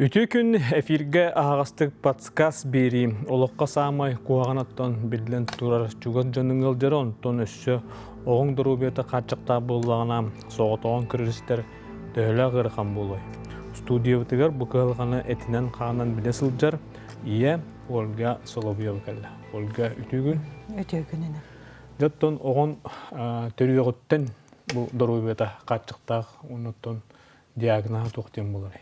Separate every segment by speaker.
Speaker 1: Үтүө күн эфиргэ аһаҕастык подсказ биэрии олоххо саамай куһаҕан оттон биллэн турар чугас дьонуҥ ыалдьара онтон өссө оҕоҥ доруобуйата хааччахтаах буоллаҕына соҕотоҕун көрөр-истэр төһөлөөх ыарахан буолуой? Студиябытыгар бу кыһалҕаны этинэн-хаанан билэ сылдьар ийэ Ольга Соловьева кэллэ. Ольга, үтүө күн.
Speaker 2: Үтүө күнүнэн.
Speaker 1: Дьэ оттон оҕон төрүөҕүттэн бу доруобуйата хааччахтаах оннуттан диагноһа туох диэн буоларый?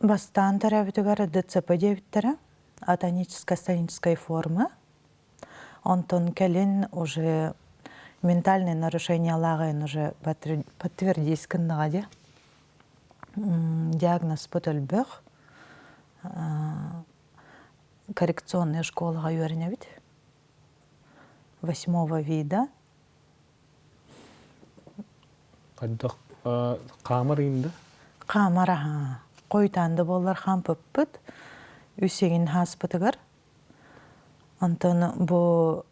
Speaker 2: Бастаан төрөөбүтүгэр ДЦП диэбиттэрэ, атоническая астеническая форма. Онтон кэлин уже ментальное нарушениелааҕын уже подтвердись гыннаҕа дии. Диагнозпыт өлбөх. Коррекционная школаҕа үөрэнэбит. Восьмого вида.
Speaker 1: Хайдах хаамар ыйым да?
Speaker 2: Хаамар аһаа. Хойутаан да буоллар хаампыппыт. Үс игин хааспытыгар. Онтон бу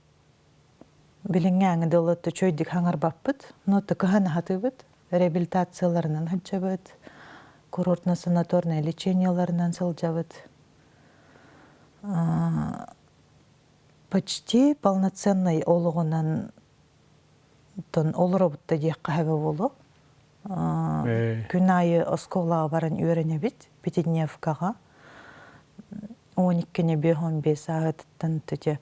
Speaker 2: билиҥҥээҥи дылы үчүгэйдик хаҥарбаппыт, но тыкыһан аһатыыбыт, реабилитацияларынан сылдьабыт, курортно-санаторнай лечениеларынан сылдьабыт. Почти полноценный олоҕунан олоробут да диэххэ сөбө буолуо. Күн аайы оскуолаҕа баран үөрэнэбит, пятидневкаҕа. 12-ни 5-15 сааһыттан тете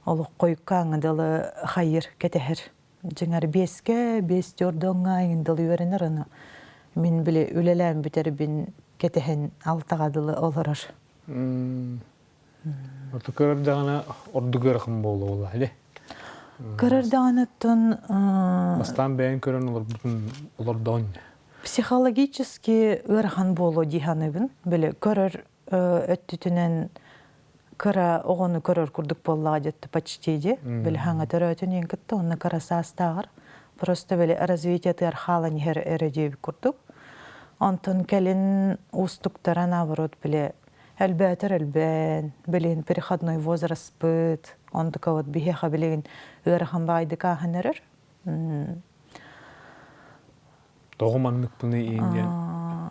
Speaker 2: олох хойуккааҥҥа дылы хайыр кэтэһэр. Дьиҥэр биэскэ, биэс төрдоҥҥо иҥин дылы үөрэнэр аны мин били үлэлээн бүтэрбин кэтэһэн алтаҕа дылы олорор.
Speaker 1: Ордук көрөрдөҕүнэ ордук ыарахан буолуо или?
Speaker 2: Көрөрдөҕүнэттэн
Speaker 1: Бастаан бэйэҥ көрөн олорбутун олордоҕун.
Speaker 2: Психологически ыарахан буолуо дии саныыбын. Били көрөр өттүтүнэн кыра оҕону көрөр курдук буоллаҕа диэтти почти дии. Били хаҥа төрөөтүн иһин кытта онно кыра саастааҕар просто били развитиетыгар хаалан иһэр эрэ диэбит курдук. Онтон кэлин уустуктара наоборот били элбээтэр элбээн, билигин переходной возрастпыт, онтука вот биһиэхэ билигин ыарахан баайдык ааһан эрэр.
Speaker 1: Тоҕо манныкпыный иин диэн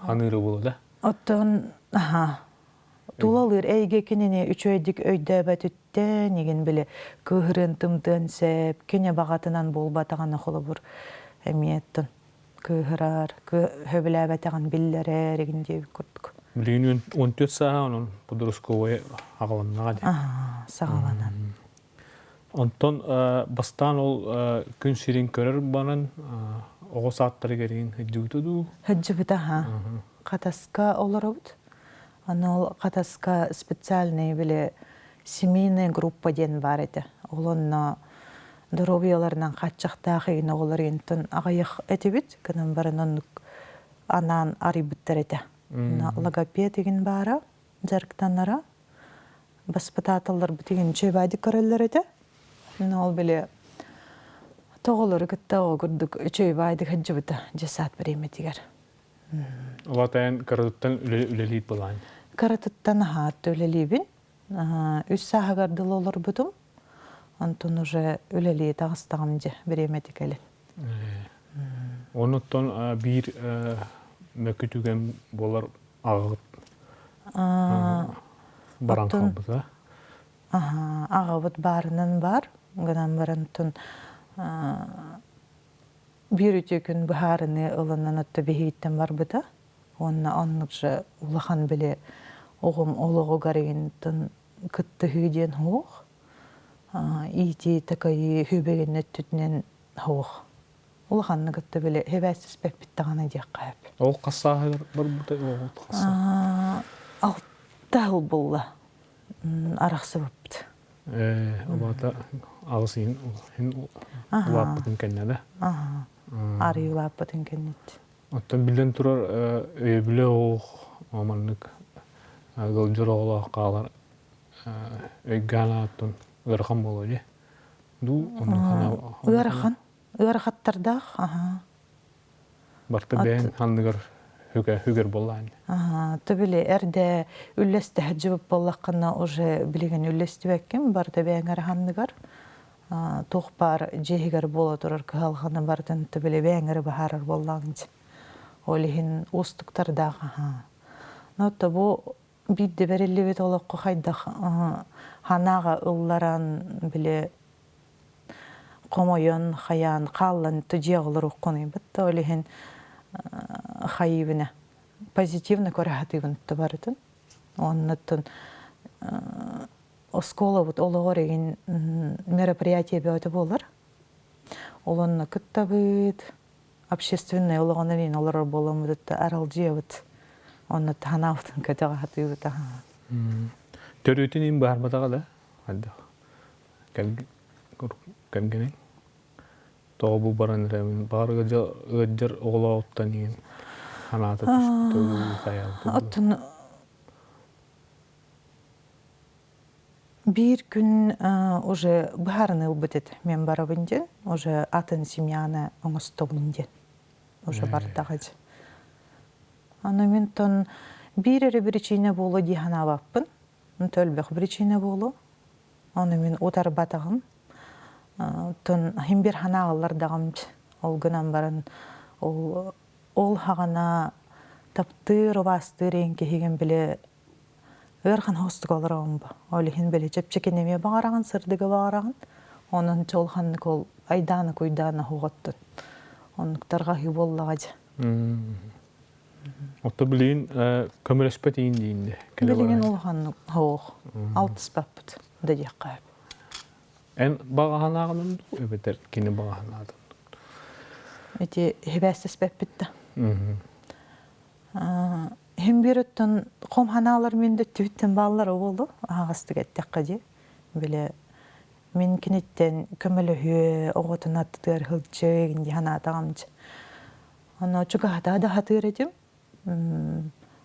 Speaker 1: ханыыры буолла да?
Speaker 2: Оттон аха тулалыыр эйгэ кинини үчүгэйдик өйдөөбөтүттэн игин били кыыһырыан тымтыан сөп, кине баҕатынан буолбатаҕына холобур эмиэ кыыһырар, сөбүлээбэтэҕин биллэрэр игин диэбит курдук.
Speaker 1: Билигин 14 сааһа онон подростковай аҕаланнаҕа дии.
Speaker 2: Саҕаланан.
Speaker 1: Онтон бастаан ол күн сирин көрөр баран оҕо сааттарыгар иҥин сылдьыбыта дуу?
Speaker 2: Сылдьыбыта аха. Хатаска олоробут. Аны ол Хатаска специальный били семейная группа диэн баар этэ. Ол онно доруобуйаларынан хааччахтаах игин оҕолор игинтэн аҕыйах этибит. Гынан баран оннук анаан арыйбыттар этэ. Логопед игин баара, дьарыктанара. Баспытааталларбыт игин үчүгэй көрөллөр этэ. Ол били тоҕолору кытта ол курдук үчүгэй баайдык сылдьыбыта дьесаат бириэмэтигэр.
Speaker 1: Улаатайан кыратыттан үлэлиир былаан.
Speaker 2: Кыратыттан аһаатты үлэлиибин. Үс сааһыгар дылы олорбутум. Онтон уже үлэлии таҕыстаҕым дьэ бириэмэтик кэлин.
Speaker 1: Онуттан биир мөкү түгэн буолар аҕаҕыт баран хаалбыта.
Speaker 2: Аҕабыт баарынан бар, гынан баран биир үтүө күн быһаарыныы ылынан отто биһигиттэн барбыта. Уонна оннук же улахан били оҕом олоҕугар игинтэн кыттыһыы диэн суох. Иитии такайыы хүбэгин өттүтүнэн суох. Улаханнык кытта били хэбээстэспэппит даҕаны диэххэ сөп.
Speaker 1: Ол хас сааһыгар барбытай оҕо хас саа?
Speaker 2: Алта сыл буолла. Арахсыбыппыт.
Speaker 1: Ээ, обата аҕыс иһин улааппытын кэннэ да?
Speaker 2: Арыы улааппытын кэннит.
Speaker 1: Оттон биллэн турар өйөбүлэ оох маннык ыалдьар оҕолоох хаалар өйгөөн ааттан ыарахан буолуо дии. Дуу оннук
Speaker 2: Ыарахан. Ыарахаттардаах. Аха.
Speaker 1: Барта бэйэн анныгар хүгэр буоллаан.
Speaker 2: Төбүлэ эрдэ үллэстэ сылдьыбыт буоллаххына уже билигин үллэстибэккин барыта бэйэҥ анныгар туох баар дьиэһигэр буола турар кыһалҕаны барытын төбүлэ бэйэҥ эрэ быһаарар буоллаҕыҥ. Ол иһин уустуктардаах аһаа. Но бу биирдэ бэриллибит олоххо хайдах ханаага ылларан били хомойон хайаан хааллан тудьиаҕылар уккунуйбут да ол иһин хайыыбына позитивно көрө сатыыбын барытын оннуттан оскуолабыт олоҕор игин мероприятие бөҕөтө буолар ол онно кыттабыт общественнай олоҕунан иин олорор буоламмыт аралдьыйабыт онно таһанаабытын көтөҕө сатыыбыт
Speaker 1: Төрүтүн иин быһаарбатаҕа да хайдах кэргэниҥ тоҕо бу баран эрэбин баҕар ыалдьар оҕолооҕуттан иин ханаата түспүтэ хайаабыта
Speaker 2: Оттон биир күн уже быһаарыны ылбыт этэ мен барабын диэн уже атын семьяны оҥостобун диэн уже бардаҕа дьэ аны мин тон биир эрэ причина буолуо дии санаабаппын элбэх причина буолуо ону мин утарбатаҕым тон иһин бир санааҕаллардаҕым ол гынан баран ол ол хаҕана таптыыр убаастыыр эҥ киһигин били ыарахан хоостук олороҕун бу. Ол иһин били чэпчэкини эмиэ баҕараҕын, сырдыгы баҕараҕын. Онон чолханнык ол айдааны куйдааны оһоҕоттун. Оннуктарга аһыы буоллаҕа дьэ.
Speaker 1: Отто билигин көмөлөспөт иин диинде.
Speaker 2: Билигин улаханнык оһох алтыспаппыт да диэххэ сөп.
Speaker 1: Эн баҕаһанааҕынан дуу эбэтэр кини баҕаһанаатын?
Speaker 2: Ити хибээстэспэппит да. Иһин биир өттүн хом ханаалар мин да өттүбүттэн бааллара буолуо, аһаҕастык эттэххэ дии. Били мин киниттэн көмөлөһүө, оҕотун аттытыгар сылдьыа дии санаатаҕым дьэ. Ону чугаһата да сатыыр этим.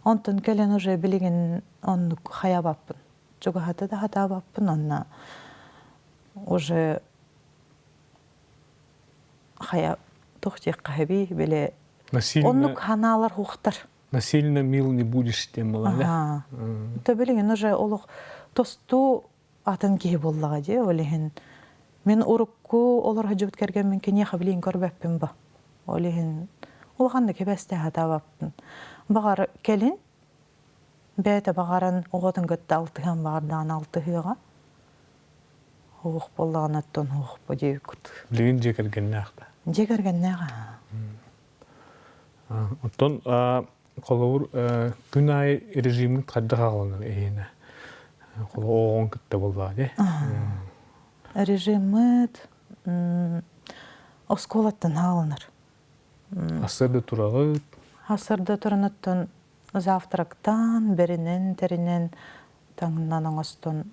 Speaker 2: Онтон кэлэн уже билигин оннук хайабаппын. Чугаһата да сатаабаппын онно уже хайа туох диэххэ сөбүй били оннук ханаалар хуохтар
Speaker 1: Насильно мил не будешь тем была, да?
Speaker 2: То билигин уже олох тосту атын киһи буоллаҕа дии ол иһин мин урукку олор сылдьыбыт кэргэммин киниэхэ билигин көрбөппүн ба ол иһин улаханнык кэбэстэһэ сатаабаппын баҕар кэлин бэйэтэ баҕаран оҕотун кытта алтыһан баҕардаҕына алтыһыаҕа Уох буоллаҕына оттон уохпу диэбиккит.
Speaker 1: Билигин дьиэ кэргэннээх да?
Speaker 2: Дьиэ кэргэннээх аа.
Speaker 1: Оттон холобур күн аайы режимин хайдах аҕаланар эһиэнэ? Холобур оҕоҥ кытта буоллаҕа дии.
Speaker 2: Режиммыт оскуолаттан хааланар.
Speaker 1: Сарсыарда тураҕыт?
Speaker 2: Сарсыарда туран оттон завтрактаан, бэринэн, тэринэн, таҥнан оҥостон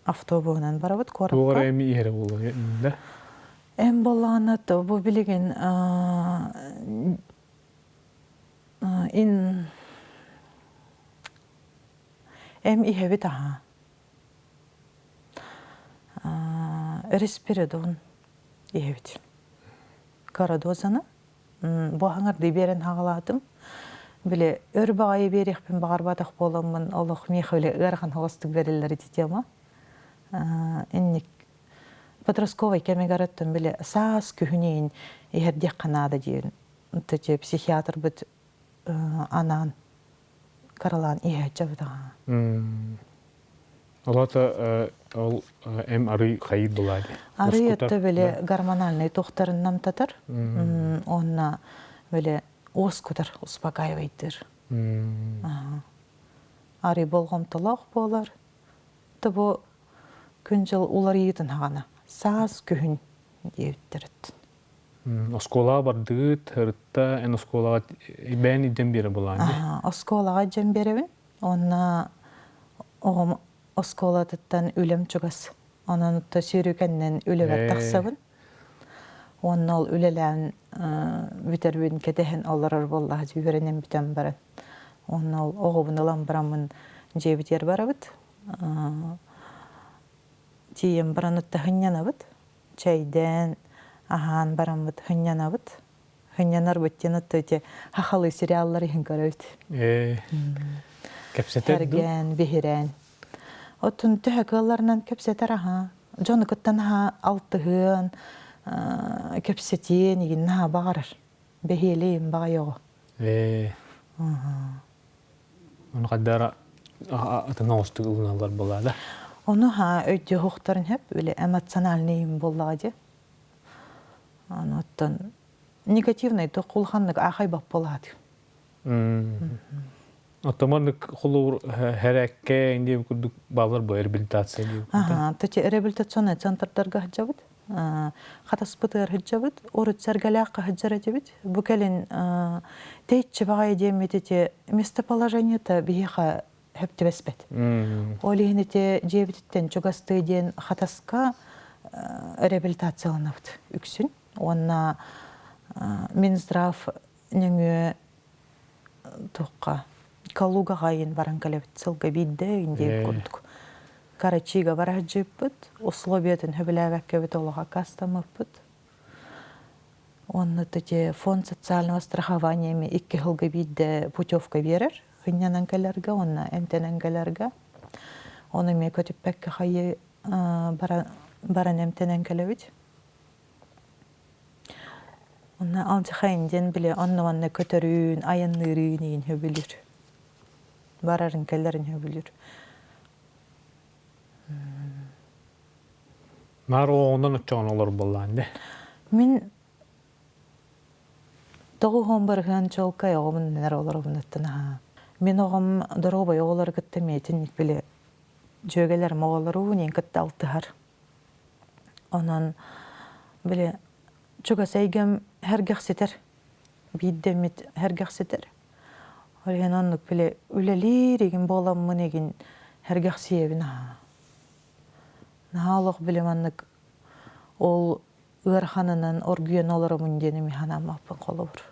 Speaker 2: автобуһунан барабыт куоракка.
Speaker 1: Туох эрэ эми иһэрэ буолуо да?
Speaker 2: Эм буоллаҕына то бу билигин ин эм иһэбит аһа. Респирадон иһэбит. Карадозаны бу аһаҥардыы биэрэн хаҕалаатым. Били өр баҕайы биэриэхпин баҕарбатах буоламмын олох миэхэ били ыарахан холостук бэриллэр ити тема. Инник подростковай кэмигэр оттон били саас күһүн иин иһэрдиэххэ наада диэн те психиатрбыт анаан каралаан иһээччэбит аҕа.
Speaker 1: Олата ол эм арый хайыр булаа ди.
Speaker 2: Арый өттө били гормональный тухтарын намтатар. Онна били уоскутар, успокаивайдыр. Арый болҕомтолоох буолар. Тобу күн-дьыл уларыйыытын хаҕана саас күһүн диэбиттэр өттүн.
Speaker 1: Оскуолаҕа бардыгыт, ырытта эн оскуолаҕа бэйэн илдьэн биэрэ булаан дии.
Speaker 2: Оскуолаҕа илдьэн биэрэбин. Уонна оҕом оскуолатыттан үлэм чугас. Онон то сүүрүкэннэн үлэбэр тахсабын. Уонна ол үлэлээн бүтэрбин кэтэһэн олорор буоллаҕа үөрэнэн бүтэн баран. Уонна ол оҕобун ылан бараммын дьиэбитигэр барабыт. Тиийэн баран ытта сынньанабыт. Чэйдээн, аһаан бараммыт сынньанабыт. Сынньанарбыт диэн отто ити хахалы сериаллар иһин көрөбүт.
Speaker 1: Ээ, кэпсэтэр дуу?
Speaker 2: Сэргээн, биһирээн. Оттон төһө кыалларынан кэпсэтэр аһаа. Дьону кытта наһаа алтыһыан, кэпсэтиэн игин наһаа баҕарар. Бэһиэлэйим баҕайы оҕо.
Speaker 1: Ээ. Ону хайдара атын оҕустук ылыналлар буолаа да?
Speaker 2: Ону ха өйдүөхтөрүн хөп үлэ эмоциональный им буоллаҕа дии. Аны оттон негативный то кулханнык аахайбат буолаат.
Speaker 1: Оттон маннык холобур хэрээккэ диэн курдук баалар бу реабилитация диэн.
Speaker 2: Аха, то реабилитационный центрдарга сылдьабыт. Хатаспытыгар сылдьабыт, урут сэргэлээххэ сылдьар этибит. Бу кэлин тэйиччи баҕайы диэммит ити местоположениета биһиэхэ сөп түбэспэт. Ол иһин ити дьиэбититтэн чугастыы диэн Хатаска реабилитацияланабыт үксүн. Уонна Минздрав нөҥүө туохха Калугаҕа иин баран кэлэбит сылга биирдэ индиэбит курдук. Карачига бара сылдьыппыт, условиятын сөбүлээбэккэбит олох аккаастаммыппыт. Уонна ити фонд социального страхования эми икки сылга биирдэ путевка биэрэр сынньанан кэлэргэ уонна эмтэнэн кэлэргэ. Ону эмиэ көтүппэккэ хайыы баран эмтэнэн кэлэбит. Онно алдьархайын диэн били онно-манна көтөрүн, айанныырын иин сөбүлүүр. Барарын кэлэрин сөбүлүүр.
Speaker 1: Наар оҕоҕунан оччоҕуна олор буоллаан дии.
Speaker 2: Мин тоҕуһуон барыһыан чуолкай оҕобун дэнэр олоробунуттан аһаа. Мин оҕом доруобай оҕолору кытта миэтин били дьүөгэлэрим оҕолору иин кытта алтыһар. Онон били чугас эйгэм сэргэхситэр, биирдэммит сэргэхситэр. Ол иһин оннук били үлэлиир игин буоламмын игин сэргэхсийэбин аһаа. Наһаа олох били маннык ол ыараханынан оргуйан олоробун диэн эмиэ санааммаппын холобур.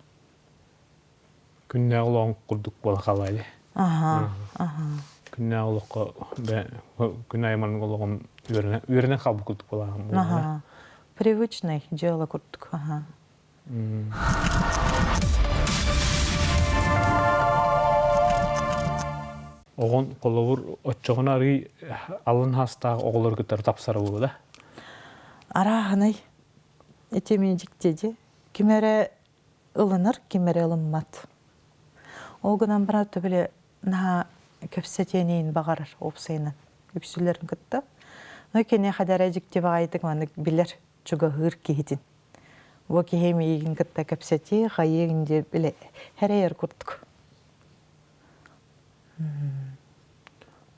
Speaker 1: Күннээҕи олоҕуҥ курдук буола хаалаа
Speaker 2: Аһаа, аһаа.
Speaker 1: Күннээҕи олоххо күн аайы маннык олоҕум үөрэнэн хаалбыт курдук буолааҕым
Speaker 2: Аһаа. Привычный дьыала курдук. Аһаа.
Speaker 1: Оҕон холобур оччоҕуна арыый алын хаастаах оҕолору кытары тапсара буолуо да?
Speaker 2: Арааһынай ити эмиэ дьикти дии. Ким эрэ ылынар, ким эрэ ылыммат. Ол гынан баран били наһаа кэпсэтиэниин баҕарар уопсайынан үксүлэрин кытта. Но киниэхэ да эрэ дьикти баҕайытык маннык билэр, чугаһыыр киһитин. Бу киһи миигин кытта кэпсэтии, хайыыгын диye билэ хэрэйэр курдук.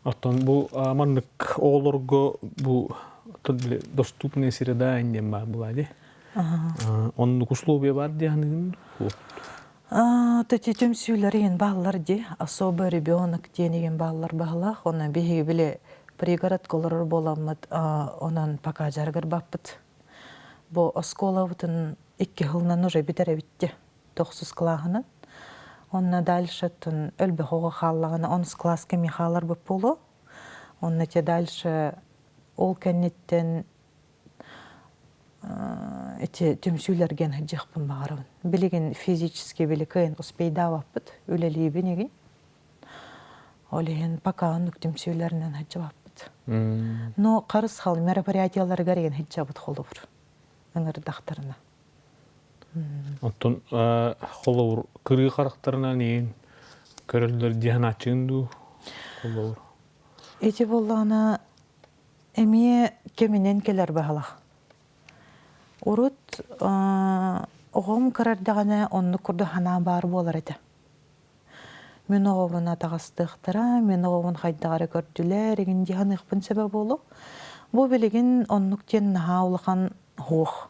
Speaker 1: Оттон бу маннык оҕолорго бу доступная среда диэн баар буолаа дии. Оннук условия бар дии ханыгын
Speaker 2: Төти түмсүүлэр иһин бааллар дии. Особый ребенок диэн иһин бааллар баһылаах. Онон биһиги били пригородка олорор буоламмыт, онон пока дьарыгырбаппыт. Бу оскуолабытын икки сылынан уже бүтэрэбит дии. Тохсус кылааһынан. Онно дальше оттон өлбөх оҕо хааллаҕына онус кылааска эмиэ хааларбыт буолуо. Онно те дальше ол кэнниттэн ити түмсүүлэргэ сылдьыахпын баҕарабын. Билигин физически били кыайан успейдаабаппыт, үлэлиибин игин. Ол иһин пока оннук түмсүүлэринэн сылдьыбаппыт. Но харысхал мероприятияларыгар игин сылдьабыт холобур ыҥырдахтарына.
Speaker 1: Оттон холобур кырыы харахтарынан иин көрөллөр дии санааччыгын дуу холобур?
Speaker 2: Ити буоллаҕына эмиэ кэминэн кэлэр баһылах. Урут оҕом кыра эрдэҕинэ оннук курдук санаа баар буолар этэ. Мин оҕобун атаҕастыахтара, мин оҕобун хайдах эрэ көрдүлэр игин дии саныахпын сөбө буолуо. Бу билигин оннук диэн наһаа улахан суох.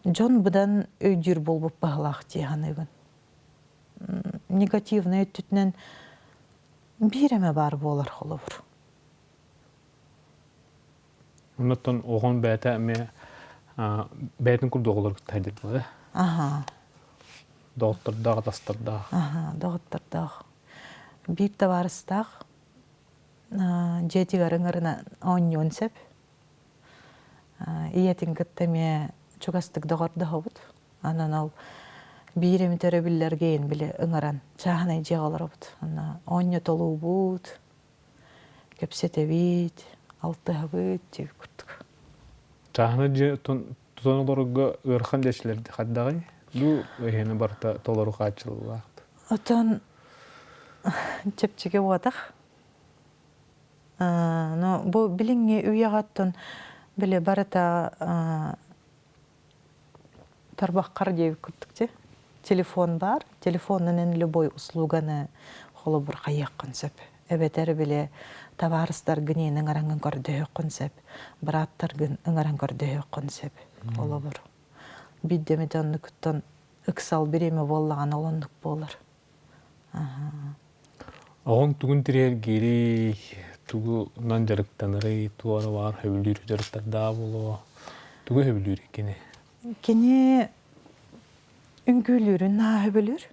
Speaker 2: Дьон быдан өйдүүр буолбут баһылаах дии саныыбын. Негативнай өттүтүнэн биир эмэ баар буолар холобур.
Speaker 1: Оннуттан оҕон бэйэтэ эмиэ бэйэтин курдук оҕолору кытта сылдьар буолар.
Speaker 2: Аха.
Speaker 1: Доҕоттордоох, атастардаах.
Speaker 2: Аха, доҕоттордоох. Биир табаарыстаах дьиэтигэр ыҥырына оонньуон сөп. Ийэтин кытта эмиэ чугастык доҕордоһобут. Онон ол биир эмит өрөбүллэргэ били ыҥыран чааһынай дьиэҕэ олоробут. Онно оонньотолуубут, кэпсэтэбит, алтыһабыт диэбит курдук.
Speaker 1: Чааһынай дьиэ оттон Тутан олорорго ыарахан диэччилэр хайдаҕый? Бу эһиэнэ барыта толору хааччыллаах.
Speaker 2: Отон чэпчэки буотах. Ну, бу билиҥҥи үйэҕэ оттон били барыта тарбаххар диэбит курдук дии. Телефон баар, телефонунан любой услуганы холобур хайыаххын сөп. Эбэтэр били табаарыстаргын иэн ыҥыраҥҥын көрдөһүөххүн сөп, бырааттаргын ыҥыран көрдөһүөххүн сөп холобур. Биирдэ эмит оннуктан ыксал бириэмэ буоллаҕына ол оннук буолар.
Speaker 1: Оҕоҥ тугун тириэргиирий, тугунан дьарыктанарый, туора баар сөбүлүүр дьарыктардаах буолуо, тугу сөбүлүүр кини?
Speaker 2: Кини үҥкүүлүүрүн наһаа сөбүлүүр.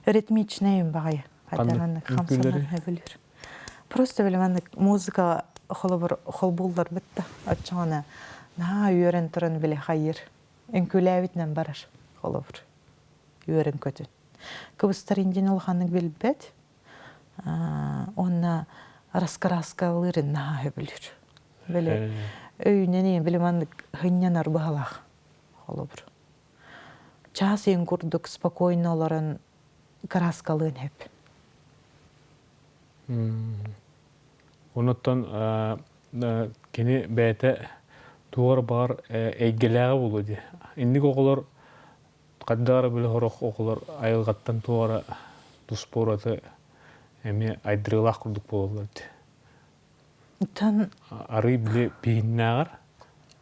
Speaker 2: Ритмичнэй баҕайы.
Speaker 1: Ханнык
Speaker 2: хамсанар
Speaker 1: үҥкүүлэри?
Speaker 2: сөбүлүүр. Просто били маннык музыка холобур холбуулларбыт да оччоҕуна наһаа үөрэн туран били хайыыр. Үҥкүүлээбитинэн барар холобур. Үөрэн көтүн. Кыбыстар индин улаханнык билбэт. Уонна раскраскалыырын наһаа сөбүлүүр. Били өйүнэн били маннык һынньанар быһалаах холобур. Чаас иһин курдук спокойно олорон кырааскалыан сөп.
Speaker 1: Онуттан кини бэйэтэ туор баар эйгэлээҕэ буолуо дии. Инник оҕолор хайдах эрэ били сорох оҕолор айылҕаттан туох эрэ туспа ураты эмиэ айдырыылаах курдук буолаллар дии.
Speaker 2: Оттон
Speaker 1: Арый били пииннээҕэр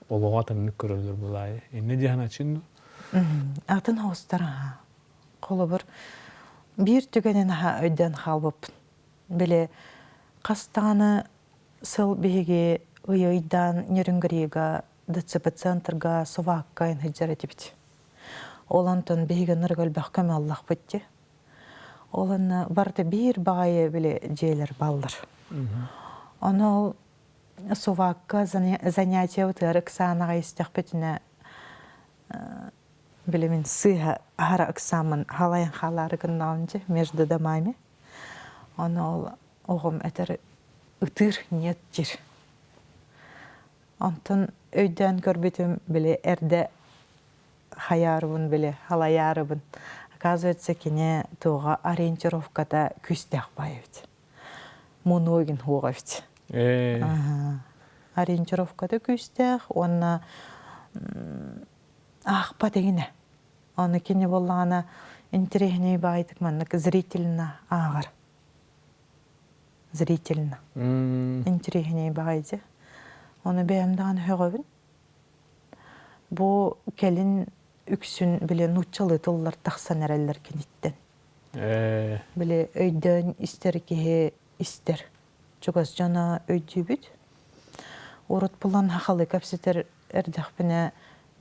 Speaker 1: олоҕу атыннык көрөллөр былаайы. Иннэ дии санааччын дуу?
Speaker 2: Атын оҕустар аһаа. Холобур, биир түгэнин аһа өйдөөн хаалбыппын. Били хас даҕаны сыл биһиги ый-ыйдаан Нерюнгрига ДЦП-центрга Суваакка сылдьар этибит. Ол онтон биһиги ынырык элбэх көмө ыллахпыт дии. Ол онно барыта биир баҕайы били дьиэлэр бааллар. Ону ол Суваакка занятиебытыгар ыксаанаҕа истэхпитинэ били мин сыыһа аһара ыксааммын халайан хаалаары гыннаҕым дии между домами. Ону ол оҕом этэр ытыыр нет диир. Онтон өйдөөн көрбүтүм били эрдэ хайаарыбын били халайаарыбын. Оказывается, кини туоҕа ориентировката күүстээх баай эбит. Мунуогин хуоҕа эбит. Ориентировката күүстээх уонна аахпат игинэ. Аны кини буоллаҕына интэриэһинэй баайдык маннык зрительно ааҕар. Зрительно. Интэриэһинэй баҕайы дьэ. Ону бэйэм даҕаны сөҕөбүн. Бу кэлин үксүн били нууччалыы тыллар тахсан эрэллэр киниттэн. Били өйдөөн истэр киһи истэр. Чугас дьоно өйдүүбүт. Урут булан хахалы кэпсэтэр эрдэхпинэ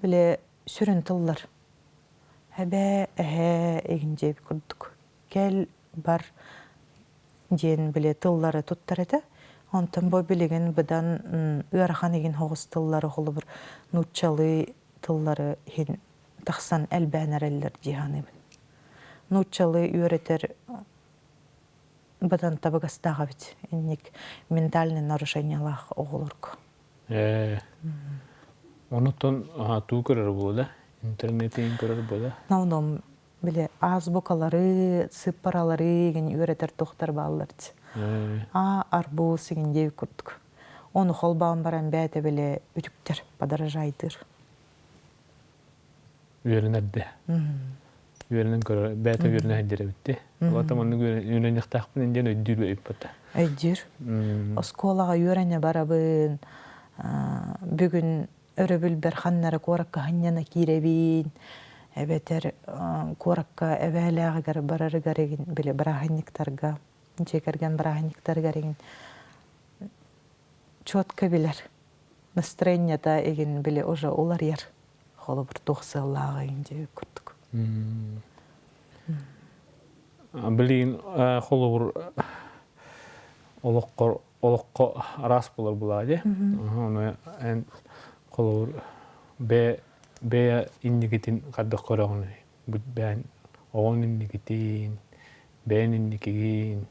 Speaker 2: били сүрүн тыллар эбээ, эһээ игин диэбит курдук. Кэл, бар диэн били тыллары туттар этэ. Онтон бу билигин быдан ыарахан игин соҕус тыллары холобур нууччалыы тыллары иһин тахсан элбээн эрэллэр дии саныыбын. Нууччалыы үөрэтэр быдан табыгастаах эбит инник ментальный нарушениелаах оҕолорго.
Speaker 1: Ээ. Онуттан туу көрөр буола, интернетин көрөр буола.
Speaker 2: Онон били азбукалары, сыппаралары игин үөрэтэр тохтар бааллар. А арбуз игин диэбит курдук. Ону холбоон баран бэйэтэ били үтүктэр, подорожайдыыр.
Speaker 1: Үөрэнэрдэ. Үөрэнэн көрөр, бэйэтэ үөрэнэ сылдьар эбит. Улаата маннык үөрэниэхтээхпин диэн өйдүүр эбиппит.
Speaker 2: Өйдүүр. Оскуолаҕа үөрэнэ барабын. Бүгүн өрөбүлбэр ханнара куоракка ханньана киирэбин эбэтэр куоракка эбээлээҕигэр барарыгар игин били бырааһынньыктарга дьиэ кэргэн бырааһынньыктарыгар игин четко билэр настроениета игин били уже уларыйар холобур туох сыаллааҕа игин диэбит курдук.
Speaker 1: Билигин холобур олоххо олоххо араас буолар булаа дии. Ону эн холобур бэйэ бэйэ инникитин хайдах көрөҕүнүй? Бу бэйэн оҕоҥ инникитин, бэйэн инникигин.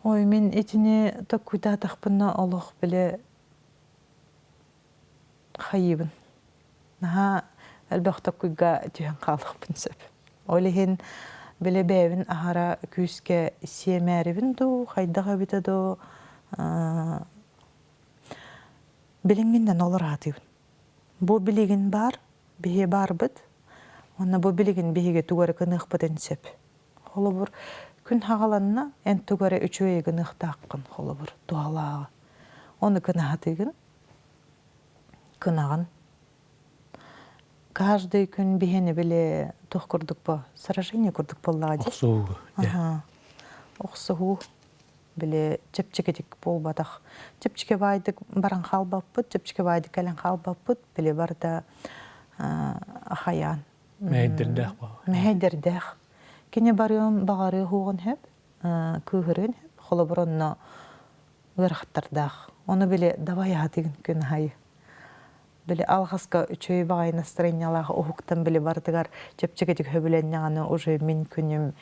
Speaker 2: Ой, мин итини токкуйдаатахпына олох били хайыыбын. Наһаа элбэх токкуйга түһэн хаалыахпын сөп. Ол иһин били бэйэбин аһара күүскэ сиэмээрибин дуу, хайдах эбитэ дуу, билиҥҥиннэн олораатыыбын. Бу билигин баар, биһи баарбыт, уонна бу билигин биһиги тугу эрэ гыныахпытын сөп. Холобур, күн хаҕаланна, эн тугу эрэ үчүгэйи гыныахтааххын, холобур, туһалааҕы. Ону кынаһатыыгын, кынаҕын. Каждый күн биһини били туох курдук бу сражение курдук буоллаҕа дии.
Speaker 1: Охсуһуу.
Speaker 2: Аха. Охсуһуу. Били чэпчэкитик буолбатах. Чэпчэки баайдык баран хаалбаппыт, чэпчэки баайдык кэлэн хаалбаппыт. Били барыта ахайаан.
Speaker 1: Мэһэйдэрдээх баа.
Speaker 2: Мэһэйдэрдээх. Кини барыан баҕарыа уоҕун сөп, кыыһырыан сөп. Холобур, онно ыарахаттардаах. Ону били давай аһатыгын күн аайы. Били алҕаска үчүгэй баҕайы настроениялаах уһуктан били барытыгар чэпчэкитик хөбүлэннэҕинэ уже мин күнүм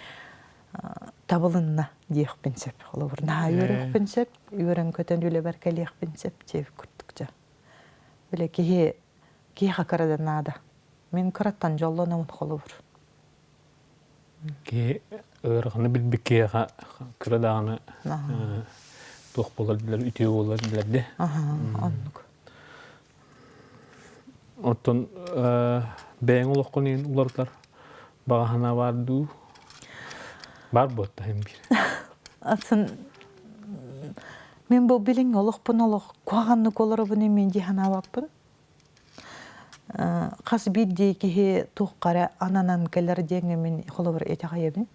Speaker 2: табылынна диэхпин сөп. Холобур, наһаа үөрүөхпүн сөп, үөрэн-көтөн үлэбэр кэлиэхпин сөп диэбит курдук дьэ. Били киһи киһиэхэ кыра да наада. Мин кыраттан дьоллонобун холобур.
Speaker 1: Киһи ыараханы билбит киһиэхэ кыра даҕаны туох буолар билэр, үтүө буолар билэр дии.
Speaker 2: Оннук.
Speaker 1: Оттон бэйэҥ олоххун иһин уларытар баҕа санаа баар дуу? Баар буотта иһин биир.
Speaker 2: Атын мин бу билиҥ олохпун олох куһаҕаннык олоробун мин дии санаабаппын. Хас биирдии киһи туохха эрэ ананан кэлэр диэҥҥэ мин холобур итэҕэйэбин.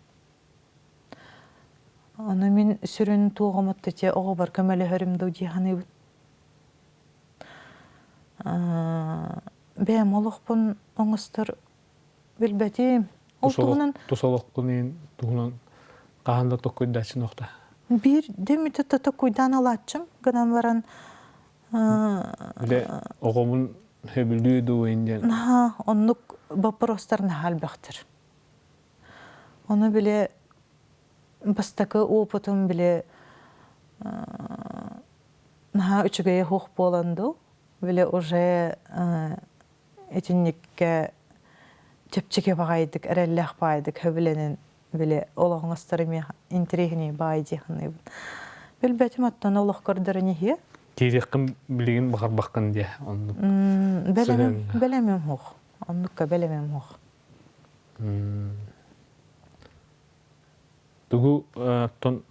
Speaker 2: Ону мин сүрүн туоҕум отточе оҕобор көмөлөһөрүм дуу дии саныыбын. Бэйэм олохпун оҥостор билбэтим. Ол туһунан
Speaker 1: Тус олохпун иһин туһунан хаһан да токкуйдааччын охта.
Speaker 2: Биир дэмитэ токкуйдаан алааччым гынан баран
Speaker 1: Биле оҕобун сөбүлүү дуу диэн.
Speaker 2: Наһаа оннук боппуруостар наһаа элбэхтэр. Ону били бастакы опытым били наһаа үчүгэйэ суох буолан дуу, били уже итинниккэ чэпчэки баҕайытык, эрэллээх баайдык сөбүлэнэн били олоҕуҥастар эмиэ интэриэһинэй баай дии саныыбын. Билбэтим оттон олох көрдөрөн иһиэ.
Speaker 1: Киириэххин билигин баҕарбаккын диэ оннук.
Speaker 2: Бэлэмим, бэлэмим суох. Оннукка бэлэмим суох.
Speaker 1: Тугу оттон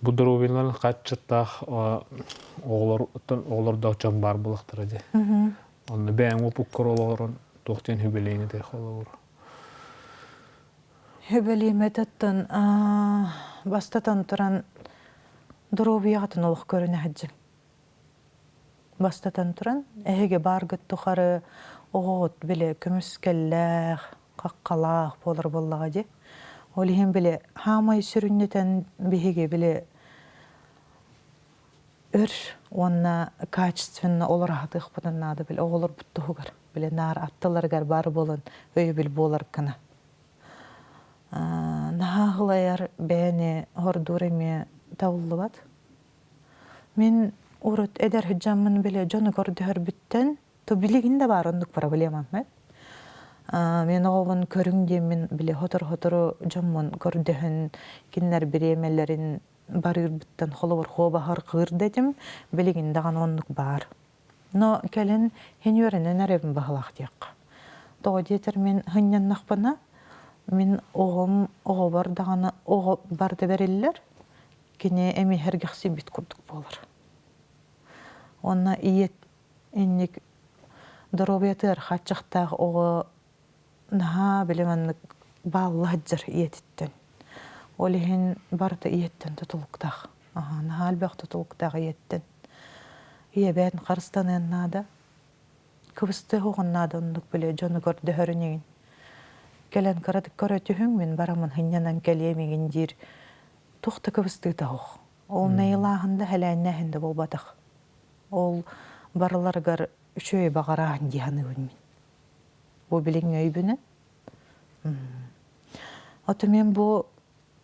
Speaker 1: бу доруобуйаларын хааччыттаах оҕолор оттон оҕолордоох дьон баар буолахтара дии. Онно бэйэҥ опуккар олорон туох диэн сүбэлиэҥ этэй холобур?
Speaker 2: Сүбэлиэм оттон бастатан туран доруобуйаҕытын олох көрүнэ сылдьыҥ. Бастатан туран, эһиги бааргыт тухары оҕоҕут били көмүскэллээх, хаххалаах буолар буоллаҕа дии. Ол иһин били хаамай сүрүннэтэн биһиги били өр уонна качественно олоро сатыахпытын наада били оҕолорбут туһугар били наар аттыларыгар баар буолан өйөбүл буолар гына. Наһаа аһылайар бэйэни хордуур эмиэ табыллыбат. Мин урут эдэр сылдьаммын били дьону көрдөһөрбүттэн то билигин да баар оннук проблемам эт. Мен оҕобун көрүҥ диэммин били сотору-сотору дьоммун көрдөһөн кинилэр бириэмэлэрин барыырбыттан холобур хуобаһар кыыр да этим билигин даҕаны оннук баар. Но кэлин һин үөрэнэн эрэбин баһылаах диэххэ. Тоҕо диэтэр мин һынньаннахпына мин оҕом оҕобор даҕаны оҕо барда бэриллэр кини эмиһэргэхсийбит курдук буолар. Уонна ийэ инник доруобуйатыгар хааччахтаах оҕо наһаа били маннык баалла сылдьар ийэтиттэн. Ол иһин барыта ийэттэн тутулуктаах. Аһаа, наһаа элбэх тутулуктаах ийэттэн. Ийэбээн харыстаныан наада. Кыбыстыах уһун наада оннук били дьону көрдөһөрүн игин. Кэлэн кыратык көрө түһүҥ, мин бараммын сынньанан кэлиэм игин диир туох да кыбыстыыта суох. Ол найылааһын да, хэлээннээһин да буолбатах. Ол барыларыгар үчүгэй баҕарааһын дии саныыбын мин. Бу билиҥҥи өйбүнэн. Ото мин бу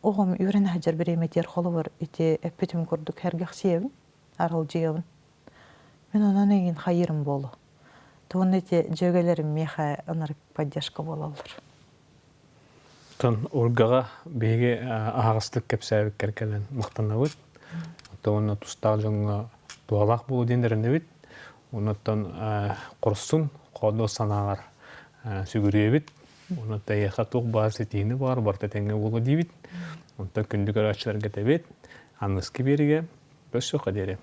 Speaker 2: оҕом үөрэнэ сылдьар бириэмэтигэр холобур ити эппитим курдук сэргэхсийэбин, аралдьыйабын. Мин онон эйигин хайыырым буолуо. Туон ити дьүөгэлэрим миэхэ ынырык поддержка буолаллар.
Speaker 1: Оттон Ольгаҕа биһиги аһаҕастык кэпсээбиккэр кэлэн махтанабыт. Оттон уонна тустаах дьоҥҥо туһалаах буолуо диэн эрэнэбит. Оннуттан хорсун, хоодуот санааҕар сүгүрүйэбит. Онон эйиэхэ туох баар ситиһиини баар барыта тэҥҥэ буолуо диибит. Онтон күндү көрөөччүлэргэ этэбит. Аныгыскы биэригэ көрсүөххэ диэри.